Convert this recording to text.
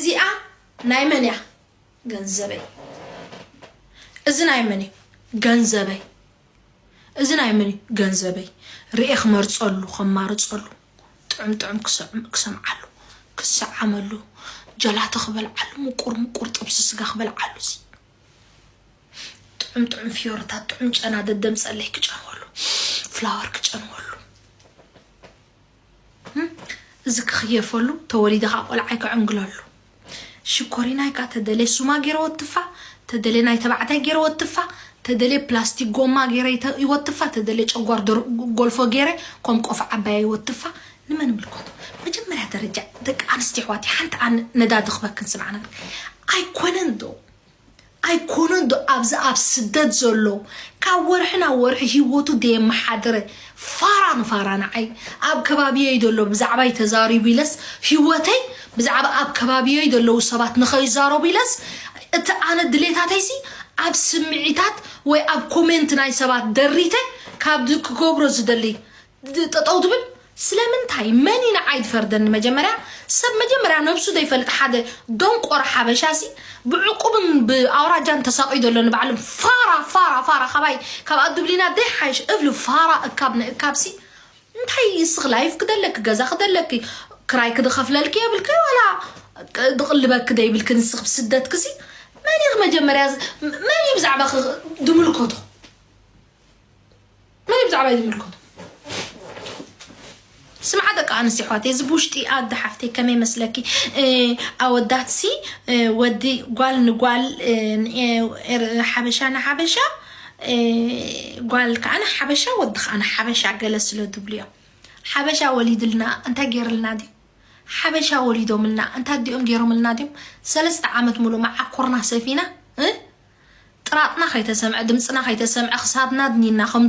እዚኣ ናይ መን እያ? ገንዘበይ። እዚ ናይ መን እዩ? ገንዘበይ። እዚ ናይ መን እዩ? ገንዘበይ። ርኤ ክመርጸሉ፣ ከማርጸሉ፣ ጥዑም ጥዑም ክሰም- ክሰምዓሉ፣ ክሰዓመሉ፣ ጀላቶ ክበልዓሉ፣ ምቁር ምቁር ጥብሲ ስጋ ክበልዓሉ፣ እዚ ጥዑም ጥዑም ፍዮርታት፣ ጥዑም ጨና ደደም ጸለይ ክጨንወሉ፣ ፍላወር ክጨንወሉ፣ እም? እዚ ክኽየፈሉ፣ ተወሊደ ከዓ ቆልዓይ ክዕንግለሉ። ሽኮሪናይ ከዓ ተደልየ ሱማ ገይረ ወትፋ፣ ተደልየ ናይ ተባዕታይ ገይረ ወትፋ፣ ተደልየ ፕላስቲክ ጎማ ገይረ ይተ- ይወትፋ፣ ተደልየ ጨጓር ደር- ጎልፎ ገይረ ከም ቆፍ ዓባያ ይወትፋ። ንመን ምልከቶ? መጀመርያ ደረጃ ደቂ ኣንስትዮ ኣሕዋት ሓንቲ ኣነ ነዳዲ ክበክን ስምዓ ነገር ኣይኮነን ዶ? ኣይኮነን ዶ ኣብዚ ኣብ ስደት ዘሎ ካብ ወርሒ ናብ ወርሒ ህይወቱ ደየመሓድረ ፋራ ንፋራ ንዓይ ኣብ ከባቢየይ ዘሎ ብዛዕባይ ተዛሪቡ ኢለስ ህይወተይ ብዛዕባ ኣብ ከባቢየይ ዘለዉ ሰባት ንኸይዛረቡ ኢለስ እቲ ኣነ ድሌታተይሲ ኣብ ስምዒታት ወይ ኣብ ኮሜንት ናይ ሰባት ደሪተ ካብ ክገብሮ ዝደሊ ጠጠው ትብል ስለምንታይ? መን ኢና ዓይድ ፈርደኒ መጀመርያ ሰብ መጀመርያ ነብሱ ዘይፈልጥ ሓደ ደንቆሮ ሓበሻ ሲ ብዕቁብን ብኣውራጃን ተሳቂ ዘሎ ንባዕሎም ፋራ ፋራ ፋራ ካባይ ካብ ኣዱብሊና ደይ ሓይሽ እብሉ ፋራ እካብ ንእካብ ሲ እንታይ ይስኽ ላይፍ ክደለክ ገዛ ክደለክ ክራይ ክድኸፍለልክ የብልክ ዋላ ድቕልበክ ደይብልክ ንስኽ ብስደትክ ሲ መን ኢኽ መጀመርያ መን እዩ ብዛዕባ ድምልከቶ መን ብዛዕባ ይምልከቱ ስምዓ ደቂ ኣንስትዮ ኣሕዋተይ እዚ ብውሽጢ ኣደ ሓፍተይ ከመይ መስለኪ ኣወዳትሲ ወዲ ጓል ንጓል ሓበሻ ንሓበሻ ጓል ከዓ ንሓበሻ ወዲ ከዓ ንሓበሻ ገለ ስለ ድብሉ እዮም ሓበሻ ወሊድልና እንታይ ገይርልና ድዩ ሓበሻ ወሊዶምልና እንታይ ድኦም ገይሮምልና ድዮም ሰለስተ ዓመት ሙሉ መዓኮርና ሰፊና ጥራጥና ከይተሰምዐ ድምፅና ከይተሰምዐ ክሳድና ድኒና ከም